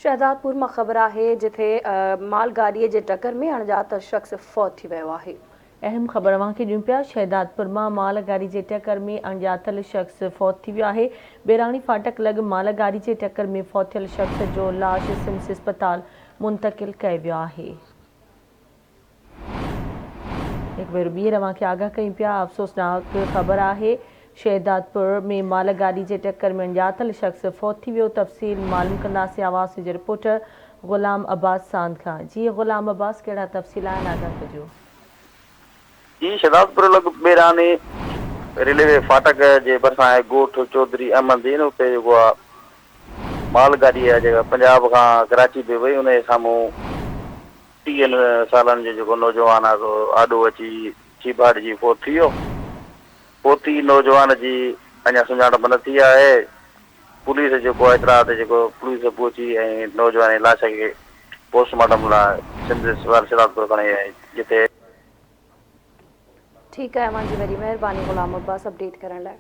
شهدادپور مان خبر آهي جٿي مال گاڏي جي ٽڪر ۾ اڻڄاتل شخص فوت ٿي ويو آهي. اهم خبر اوهان کي ڏيون پيا شهدادپور مان مال گاڏي جي ٽڪر ۾ اڻڄاتل شخص فوت ٿي ويو آهي. ٻيراڻي ڦاٽڪ لڳ مال گاڏي جي ٽڪر ۾ فوت ٿيل شخص جو لاش سمس اسپتال منتقل ڪيو ويو آهي. هڪ ڀيرو ٻيهر اوهان کي آگاهه ڪيون پيا، افسوسناڪ خبر آهي شهدادپور ۾ مال گاڏي جي ٽڪر ۾ اڻڄاتل شخص فوت ٿي ويو، تفصيل معلوم ڪنداسين آواز جي رپورٽر غلام عباس ساند کان، جي غلام عباس ڪهڙا تفصيل آهن آگاهه ڪجو. جي شهدادپور لڳ ٻيراني ريلوي ڦاٽڪ جي ڀرسان آهي ڳوٺ چوڌري احمد دين اتي جيڪو آهي مال گاڏي آهي جيڪا پنجاب کان ڪراچي پئي وئي ان جي سامهون ٽيهن سالن جو جيڪو نوجوان آهي سو آڏو اچي چيڀاٽجي فوت ٿي ويو. فوتي نوجوان جي اڃا سڃاڻپ نه ٿي آهي. پوليس جيڪو آهي اطلاع تي جيڪو پوليس پهچي ۽ نوجوان جي لاش کي پوسٽ مارٽم لاء سنڌ اسپتال شهدادپور کڻي آئي جتي. ٺيڪ آهي اوهان جي وڏي مهرباني غلام عباس اپڊيٽ ڪرڻ لاء.